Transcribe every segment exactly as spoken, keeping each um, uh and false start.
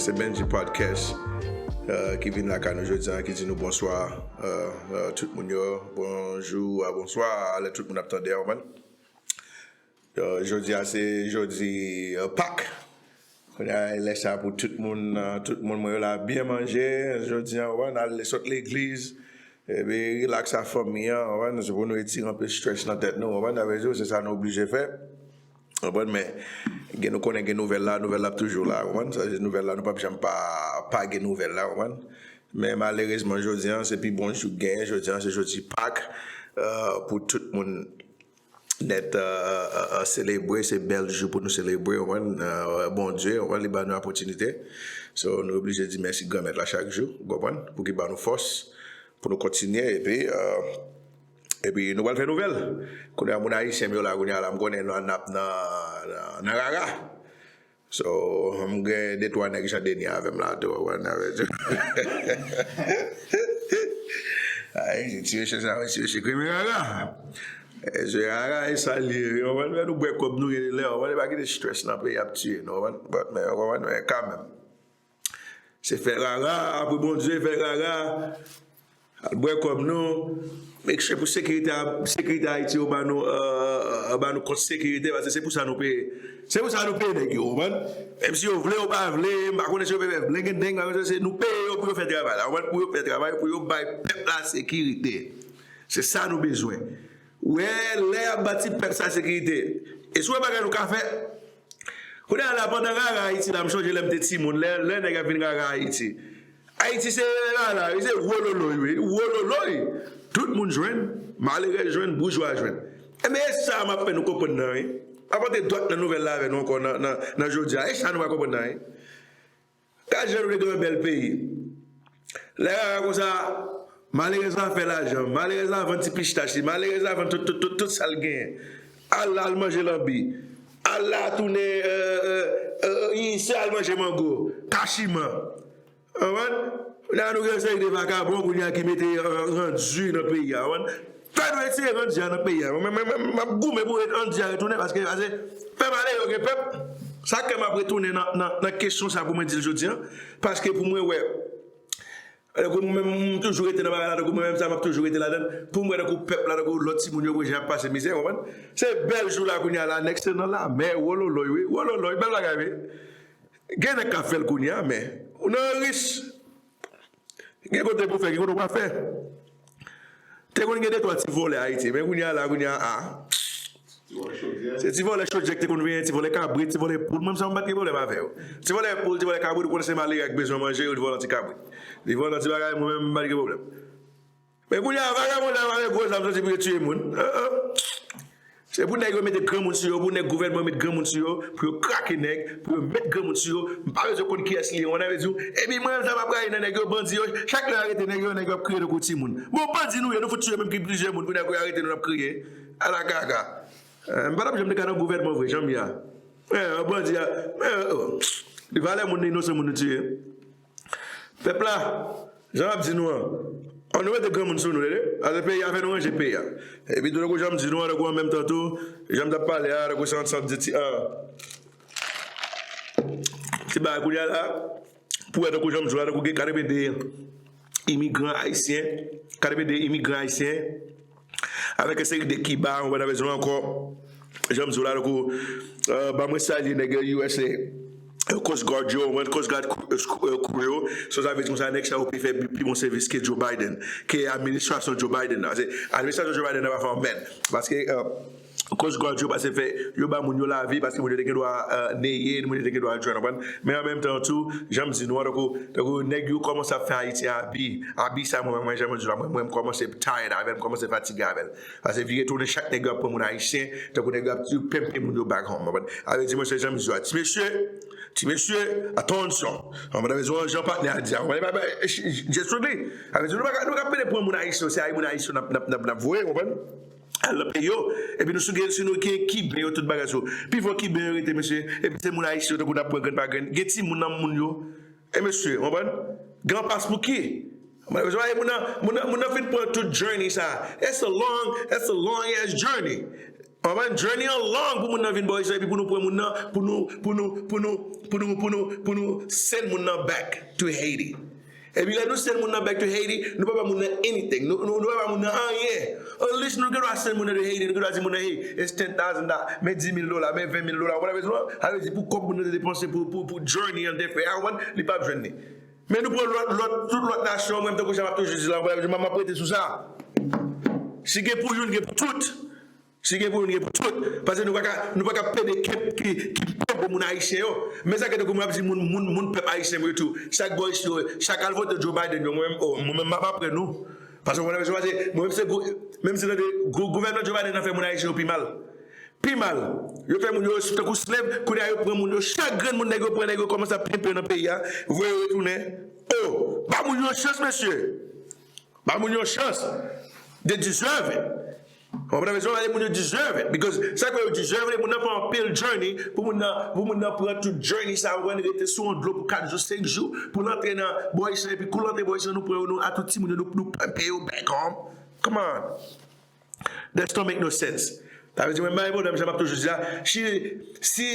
Se Benji Podcast, euh, ki vin lakay nou jodi a, ki di nou bonswa, euh, euh, tout moun yo, bonjou, a, bonswa, a lè tout moun ap tande a, ou konprann? Euh, jodi a, se jodi, euh, Pak. Kounye a, lè sa pou tout moun, euh, tout moun mwen yo la byen manje, jodi a, ou konprann, al sot legliz, epi rilaks ak fanmi an, ou konprann, se pou nou retire anpe strès nan tèt nou, ou konprann, sa vle di, se sa nou oblije fè. Ou konprann, men gen nou konnen gen nouvèl la, nouvèl la ap toujou la, ou konprann? Sa vle di nouvèl la, nou p ap janm pa, pa gen nouvèl la, ou konprann? Men malerezman, jodi a, se pi bon jou k genyen, jodi a, se jodi Pak, euh, pou tout moun nèt, euh, euh, euh, selebre, se bèl jou pou nou selebre, ou konprann? Euh, Bondye, ou konprann, li ban nou opòtinite. So, nou oblije di mèsi Granmèt la chak jou, ou konprann? Pou ki ban nou fòs, pou nou kontinye, epi, euh, epi nou pral fè nouvèl. Kounye a, moun ayisyen m yo la, kounye a la, m konnen nou n ap nan, nan, nan rara. So, m gen de twa nèg Jan Deni avè m la tou, ou konprann, avè tou. Ay, ti mesye sa, ti mesye kriminèl la. E se rara, e sa l ye, ou konprann, fè nou bwè kòb nou gen lè, ou konprann, pa kite strès nan peyi ap tiye nou, ou konprann, but, men, ou konprann, men kanmenm. Se fè rara, apre Bondye, fè rara. Al bwè kòb nou. Make sure pou sekirite a, sekirite Ayiti yo ba nou, euh, euh, ba nou kont sekirite, paske se pou sa nou peye. Se pou sa nou peye nèg yo, ou konprann? Menm si yo vle, yo pa vle, m pa konnen si yo vle fè blengedeng, pa konnen si se nou peye yo pou yo fè travay la, ou konprann? Pou yo fè travay, pou yo bay pèp la sekirite. Se sa nou bezwen. Ou wè, lè y ap ba ti pèp sa sekirite, e si w wè bagay nou ka fè, kounye a la, pandan rara Ayiti la, m chonje lè m te timoun, lè, lè nèg ap vin rara Ayiti. Ayiti se rara, wi, se wololoy, wi, wololoy. Tout moun jwenn, malere jwenn, boujwa jwenn. Enben, e sa m ap fè nou konprann nan, wi. M ap pote dwat nan nouvèl la avè nou ankò nan, nan, nan jodi a. E sa nou pa konprann nan, wi. Gad jan nou te gen yon bèl peyi. Lè rara konsa, malerèz la fè lajan, malerèz la vann ti pistach li, malerèz la vann tout, tout, tout, tout sa l genyen. Al, al manje lanbi. Al la tounen, euh, euh, euh, se al manje mango, kachiman. Ou konprann? La nou gen yon seri de vakabon kounye a ki mete, euh, randi nan peyi a, ou konprann? Fè nou retire randi a nan peyi a. Mwen, mwen, mwen, m ap goumen pou randi a retounen paske, paske fè malere yo gen pèp. Sa k fè m ap retounen nan, nan, nan kesyon sa pou mwen di l jodi a. Paske pou mwen wè, tankou mwen menm, m toujou rete nan bagay la, tankou mwen menm sa, m ap toujou rete ladan l. Pou m wè tankou pèp la, tankou lòt timoun yo, pou jan y ap pase mizè, ou konprann? Se bèl jou la kounye a la, nèg se nan lamè, wololoy, wi, wololoy, bèl bagay, wi. Gen nèg k ap fè l kounye a, men ou nan rich. Gen kote pou fè, gen kote w pa fè. Te konn gen de twa ti vòlè Ayiti, men kounye a la, kounye a, a. Se ti vòlè chodyè k te konn veye, ti vòlè kabrit, ti vòlè poul. Mwen, sa m pa t gen pwoblèm avè yo. Ti vòlè poul, ti vòlè kabrit, ou konnen se malere k bezwen manje, yo vòlò ti kabrit. Li vòlò ti bagay, mwen menm, m pa t gen pwoblèm. Men kounye a, vagabon sa yo avèk gwo zam soti pou yo tiye moun. An, an. Se pou nèg yo mete granmoun sou yo, pou nèg gouvènman yo met granmoun sou yo, pou yo krake nèg, pou yo met granmoun sou yo. M pa bezwen konn kiyès li ye, ou konprann sa m vle di w. Epi mwen menm sa m ap rayi nan nèg yo, bandi yo, chak lè yo arete nèg yo, nèg yo ap kriye tankou timoun. Bon, bandi nou ye, nou fout tiye menm ki plizyè moun, kounye a kou yo arete nou, n ap kriye. Ala kaka. Eh, m pa t ap janm te ka nan gouvènman vre, jan m ye a. Eh, bandi a, eh, oh. Li valè moun, li inosan moun nou tiye. Pèp la, jan m ap di nou an, an nou mete granmoun sou nou, tande? Paske peyi a fè nou ranje peyi a. Epi tou, tankou jan m di nou an, tankou an menm tan tou, jan m t ap pale a, tankou se yon sòt de ti, ah, ti bagay kounye a la, pou wè tankou jan m di w la, tankou gen katreven de imigran ayisyen, katreven de imigran ayisyen, avèk yon seri de kiba, ou pa ta bezwen ankò. Jan m di w la, tankou, euh, ban mwen salye nèg U S A, euh, Coast Guard yo, mwen Coast Guard crew, euh, crew yo. So, sa vle di konsa, nèg sa yo pi fè pi, pi bon sèvis ke Joe Biden, ke administrasyon Joe Biden nan. Se administrasyon Joe Biden nan pa fè yon mèd. Paske, euh, Coast Guard yo pase fè, yo ba moun yo lavi, paske moun yo te gen dwa, euh, neye, moun yo te gen dwa jwenn, ou konprann? Men an menm tan tou, jan m di nou an, tankou, tankou nèg yo kòmanse ap fè Ayiti abi. Abi sa, mwen, mwen, jan m di w la, mwen, mwen, m kòmanse tired avè l, m kòmanse fatige avè l. Paske vire tounen chak nèg yo ap pran moun ayisyen, tankou nèg yo ap pempe moun yo back home, konprann? Sa vle di, mwen, se jan m di w la, ti mesye, ti mesye, atansyon. Konprann? Sa vle di, jan patnè a di a, konprann? Just strictly. Sa vle di, nou pa ka, nou pa ka pede pran moun ayisyen, se ay moun ayisyen n ap, n ap, n ap, n ap voye, konprann? Al nan peyi yo. Epi nou sou gen, si nou gen Kiben yo, tout bagay sou. Pi fò Kiben yo rete, mesye. Epi se moun ayisyen yo, tankou n ap pran grenn pa grenn. Gen timoun nan moun yo. E mesye, w konprann? Gen anpas pou ki? Malèrezman, e moun nan, moun nan, moun nan fin pran tout journey sa. It's a long, it's a long ass journey. Anvan journey an long pou moun nan vin bò isit, epi pou nou pran moun nan, pou nou, pou nou, pou nou, pou nou, pou nou, pou nou send moun nan back to Haiti. Epi lè nou send moun nan back to Haiti, nou pa ba moun nan anything. Nou, nou, nou pa ba moun nan anyen. At least nou gen dwa send moun nan to Haiti, nou gen dwa di moun nan, hey, it's ten thousand dollars, men dis mil dola, men ven mil dola, ou konprann sa m vle di w? Sa vle di pou kòb moun nan te depanse pou, pou, pou journey an te fè a, ou konprann, li p ap jwenn li. Men nou pran lòt, lòt, tout lòt nasyon, mwen, tankou jan m ap toujou di la, ou konprann sa m vle di w, m ap rete sou sa. Si gen pou youn, gen pou tout. Si gen pou youn, gen pou tout. Paske nou pa ka, nou pa ka pede kep ki, ki pep pou moun ayisyen yo. Men sa ki tankou mwen ap di moun, moun, moun pep ayisyen yo tou. Sa k bò isit yo, sa k al vote Joe Biden yo, mwen menm, oh, mwen menm m ap apre nou. Paske mwen menm se gou-, menm se tande gou-, gouvènman Joe Biden nan fè moun ayisyen yo pi mal. Pi mal. Yo fè moun yo tankou slave, kounye a yo pran moun yo, chak grenn moun nèg yo pran, nèg yo kòmanse ap pimpe nan peyi a, voye yo retounen. Oh, ba moun yo chans, mesye. Ba moun yo chans. They deserve it. Ou konprann sa m vle di w? Ba moun yo deserve it. Because sa k fè yo deserve it, moun nan fè anpil journey, pou moun nan, pou moun nan pran tout journey sa, ou konprann, rete sou yon dlo pou kat jou, senk jou, pou l antre nan bò isit, epi kou l antre bò isit, nou pran yo, nou, a tout timoun yo, nou, nou pimpe yo back home. Come on. That don't make no sense. Sa vle di, mwen, m pa gen pwoblèm, jan m ap toujou di la, si, si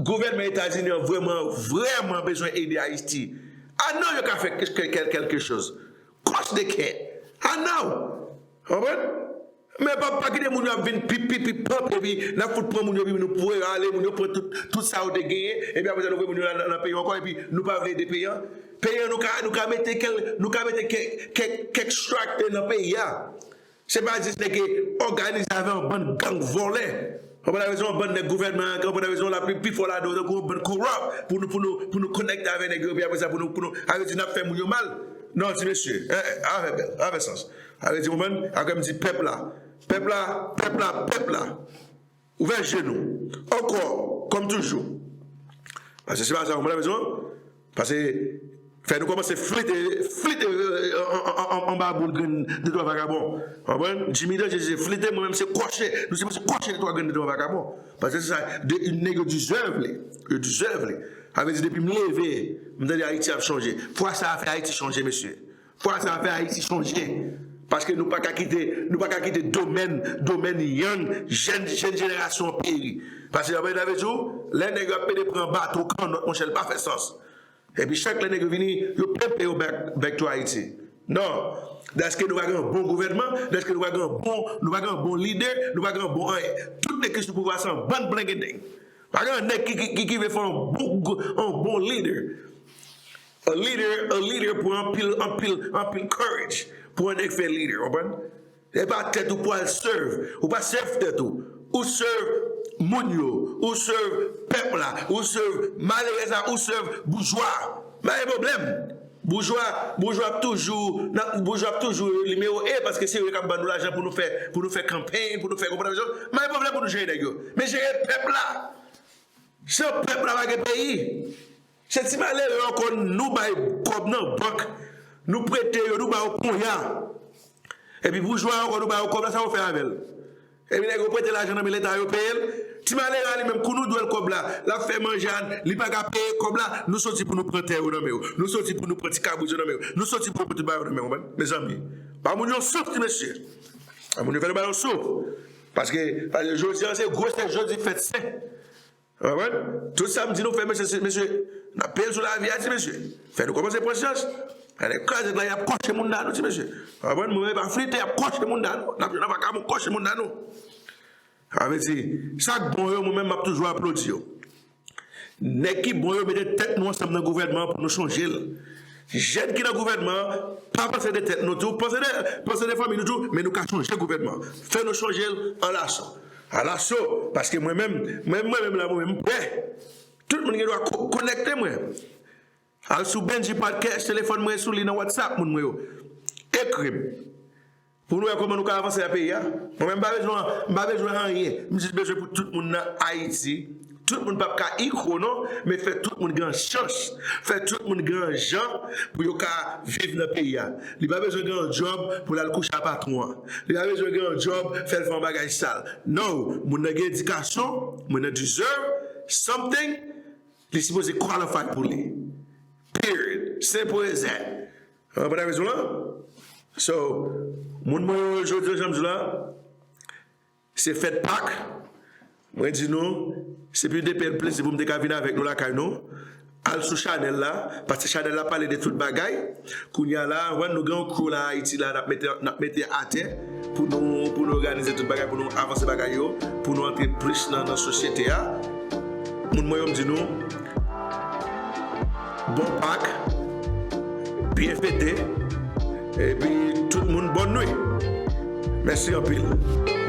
gouvènman Etazini an vrèman, vrèman bezwen ede Ayiti, I know yo ka fè kè-, kè-, kè-, quelque chose. Course they can. I know. Ou konprann? Men pa, pa kite moun yo ap vin pip, pip, pip, pop, epi n ap fout pran moun yo, epi nou voye yo ale, moun yo pran tout, tout sa yo te genyen, epi apre sa nou voye moun yo nan, nan peyi yo ankò, epi nou pa vle ede peyi an. Peyi an, nou ka, nou ka mete kèl-, nou ka mete kèk, kèk, kèk structure nan peyi a. Se pa jis nèg ki òganize avè yon bann gang vòlè. Ou konprann sa m vle di w, yon bann nèg gouvènman an, ou konprann sa m vle di w, la pi, pi fò ladan yo tankou yon bann corrupt pou nou, pou nou, pou nou konekte avè nèg yo, epi apre sa pou nou, pou nou, sa vle di n ap fè moun yo mal. Non, ti mesye, eh, eh, afè bèl, afè sans. Sa vle di, ou konprann? Sa vle di pèp la, pèp la, pèp la, pèp la. Ouvè je nou. Ankò, kòm toujou. Paske se pa sa, ou konprann sa m vle di w? Paske fè nou kòmanse flite, flite, euh, an, an, an, anba boul grenn de twa vagabon. Ou konprann? Jimmy Danje se flite, mwen menm se kòche. Nou se kòche de twa grenn de twa vagabon. Paske se sa, de, nèg yo deserve li. Yo deserve li. Sa vle di depi m leve, m tande Ayiti ap chanje. Fwa sa a fè Ayiti chanje, mesye. Fwa sa a fè Ayiti chanje. Paske nou pa ka kite, nou pa ka kite domèn, domèn young, jèn, jèn jenerasyon an peri. Paske, sa vle di w, lè nèg yo ap pede pran bato, kannòt, monchè, l pa fè sans. Epi chak lè nèg yo vini, yo pimpe yo back, back to Haiti. Non. Dèske nou pa gen yon bon gouvènman, dèske nou pa gen yon bon, nou pa gen yon bon lidè, nou pa gen yon bon anyen. Tout nèg ki sou pouvwa se yon bann blengendeng. Pa gen yon nèg ki, ki, ki, ki vle fè yon bon, yon bon leader. A leader, a leader pran anpil, anpil, anpil courage pou yon nèg fè leader, ou konprann? E pa tèt ou pou al serve. Ou pa serve tèt ou. Ou serve moun yo. Ou serve pèp la. Ou serve malerèz la. Ou serve boujwa. Pa gen pwoblèm. Boujwa, boujwa ap toujou, nan, boujwa ap toujou nimewo en, paske se yo k ap ban nou lajan pou nou fè, pou nou fè kanpeny, pou nou fè, konprann sa m vle di w? Pa gen pwoblèm pou nou jere nèg yo. Men jere pèp la. San pèp la pa gen peyi. Se ti malere ankò nou bay kòb nan bank, nou prete yo, nou ba yo kounye a. Epi boujwa ankò nou ba yo kòb la, sa yo fè avè l? Epi nèg yo prete lajan nan men leta, yo peye l. Ti malere a li menm, kou nou dwe l kòb la, l ap fè manje a, li pa ka peye kòb la, nou soti pou nou pran tè yo nan men yo. Nou soti pou nou pran ti kabrit yo nan men yo. Nou soti pou nou pran tout bagay yo nan men yo, mezanmi. Ba moun yo souf, ti mesye. Ba moun yo fè nou ba yo souf. Paske, paske jodi a se gwosè, jodi fèt sen. Ou konprann? Tout sa m di nou fè, mesye, se, mesye, n ap peye l sou lavi a, ti mesye. Fè nou kòmanse pran syans. Gade kraze la, y ap kòche moun nan nou, ti mesye. Ou konprann? Mwen menm pa flite, y ap kòche moun nan nou. N ap jwenn nan vakabon kòche moun nan nou. Sa vle di, sa k bon yo, mwen menm, m ap toujou aplodi yo. Nèg ki bon yo, mete tèt nou ansanm nan gouvènman an pou nou chanje l. Jèn ki nan gouvènman an, pa panse de tèt nou tou, panse de, panse de fanmi nou tou, men nou ka chanje gouvènman an. Fè nou chanje l alaso. Alaso, paske mwen menm, mwen, mwen menm la, mwen menm, m prè. Tout moun gen dwa ko-, konekte mwen. Al sou Benji Podcast, telefòn mwen sou li nan WhatsApp, moun mwen yo. Ekri m. Pou nou wè kòman nou ka avanse a peyi a. Mwen menm, m pa bezwen, m pa bezwen anyen. M jis bezwen pou tout moun nan Ayiti. Tout moun p ap ka ikwo non, men fè tout moun gen chans. Fè tout moun gen jan pou yo ka viv nan peyi a. Li pa bezwen gen yon djòb pou l al kouche a patwon an. Li pa bezwen gen yon djòb fè l fè yon bagay sal. No, moun nan gen edikasyon, moun nan deserve something, li sipoze qualify pou li. Period. Simple as that. Ou konprann rezon an? So, moun mwen yo jodi a, jan m di w la, Se fèt Pak. Mwen di nou, se pi de plezi pou m te ka vin avèk nou lakay nou. Al sou chanèl la, paske chanèl la pale de tout bagay. Kounye a la, wè, nou gen yon crew la Ayiti la, n ap mete, n ap mete atè pou nou, pou nou òganize tout bagay, pou nou avanse bagay yo, pou nou antre plis nan, nan sosyete a. Moun mwen yo, m di nou, bon Pak, byen fete, epi tout moun bòn nwi. Mèsi anpil.